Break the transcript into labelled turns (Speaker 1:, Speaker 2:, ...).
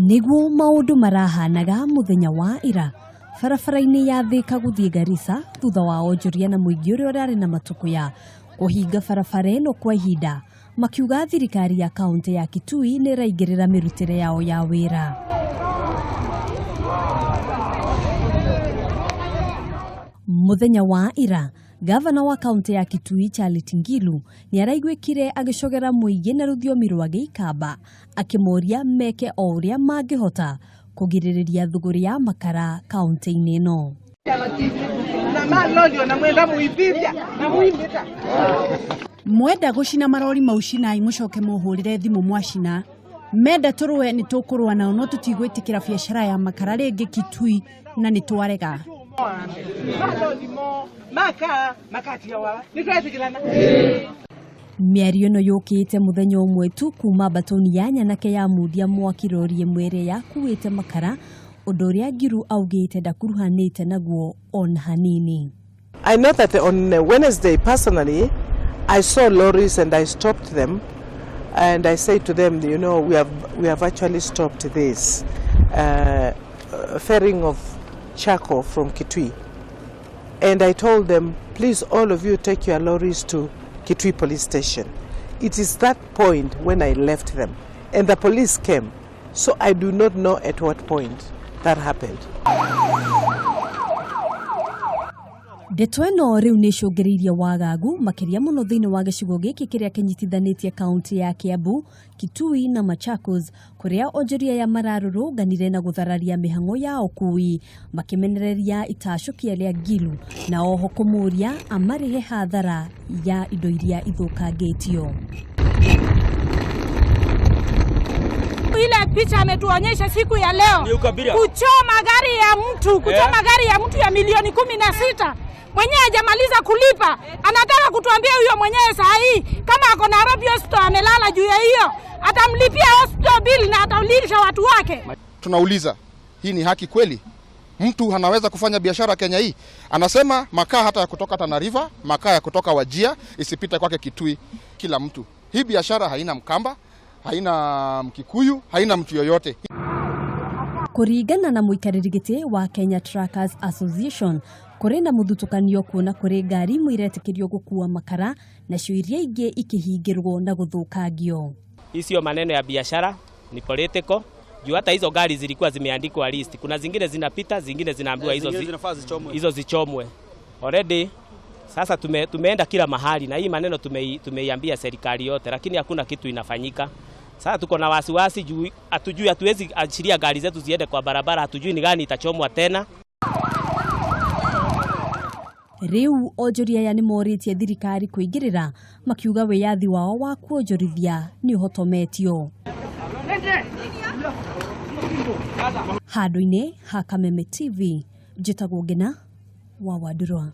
Speaker 1: Nĩguo maũndũ marahanaga mũthenya wa ira barabara-inĩ ya Thika gũthiĩ Garissa thutha wa onjoria na mũingĩ ũrĩa ũrarĩ na matũkũya kũhinga barabara ĩno kwa ihinda, makiuga thirikari ya kaunti ya Kitui nĩ ĩraingĩrĩra mĩrutĩre yao ya wĩra. Mũthenya wa ira, gavana wa kaunti ya Kitui Charity Ngilu nĩ araiguĩkire agĩcogera mũingĩ na rũthiomi rwa Gĩikamba akĩmoria meke o ũrĩa mangĩhota kũgirĩrĩria thũgũrĩ ya makara kaunti-inĩ ĩno.
Speaker 2: Mwenda gũcina marori mau cinai mũcoke mũhũrĩre thimũ mwacina. Menda tũrũe nĩ tũkũrũa nao no tũtigwĩtĩkĩra biacara ya makara rĩngĩ Kitui na nĩ twarega.
Speaker 1: Mĩario ĩno yũkĩte mũthenya ũmwe tu kuma mbatoni ya nyanake ya mundia mwaki rori ĩmwe ĩrĩa yakuĩte makara, ũndũ ũrĩa Ngiru augĩte ndakuruhanĩte naguo ona hanini.
Speaker 3: I know that on Wednesday, personally, I saw lorries and I stopped them, and I said to them, we have actually stopped this ferrying of charcoal from Kitui. And I told them, "Please, all of you take your lorries to Kitui police station." It is that point when I left them, and the police came. So I do not know at what point that happened.
Speaker 1: Ndeto ĩno rĩu nĩ ĩcũngĩrĩirie wagagu makĩria mũno thĩinĩ wa gĩcigo gĩkĩ kĩrĩa kĩnyitithanĩtie kaunti ya Kiambu, Kitui na Machakos, kũrĩa onjoria aya mararũrũnganire na gũthararia mĩhang'o ya ũkui makĩmenereria itacũkia rĩa Ngilu na oho kũmũria amarĩhe hathara ya indo iria ithũkangĩtio.
Speaker 4: Ile picha ametuonyesha siku ya leo,
Speaker 5: Ni ukabila.
Speaker 4: Kuchoma gari ya mtu, kuchoma gari ya mtu ya milioni 16, mwenyewe hajamaliza kulipa, anataka kutuambia huyo mwenyewe saa hii kama ako Nairobi Hospital amelala juu ya hiyo, atamlipia hospital bill na ataulisha watu wake.
Speaker 6: Tunauliza, hii ni haki kweli? Mtu anaweza kufanya biashara Kenya hii? Anasema makaa hata ya kutoka Tana River, makaa ya kutoka Wajir isipite kwake Kitui. Kila mtu, hii biashara haina Mkamba, haina Mkikuyu, haina mtu yoyote.
Speaker 1: Kũringana na mũikarĩri gĩtĩ wa Kenya Truckers Association, kũrĩ na mũthutũkanio kuona kũrĩ ngari imwe iretĩkĩrio gũkua makara nacio iria ingĩ ikĩhingĩrwo na gũthũkangio.
Speaker 5: Hii sio maneno ya biashara, ni political. Juu hata hizo gari zilikuwa zimeandikwa list. Kuna zingine zinapita, zingine zinaambiwa hizo zichomwe. Already sasa tumeenda kila mahali na hii maneno tumeiambia serikali yote, lakini hakuna kitu inafanyika. Sasa tuko na wasiwasi juu hatujui, hatuwezi achilia gari zetu ziende kwa barabara, hatujui ni gani itachomwa tena.
Speaker 1: Rĩu onjoria aya nĩ morĩtie thirikari kũingĩrĩra makiuga wĩyathi wao wa kuonjorithia nĩ ũhotometio. Handũ-inĩ ha Kameme TV, njĩtagwo Ngina wa Wandurwa.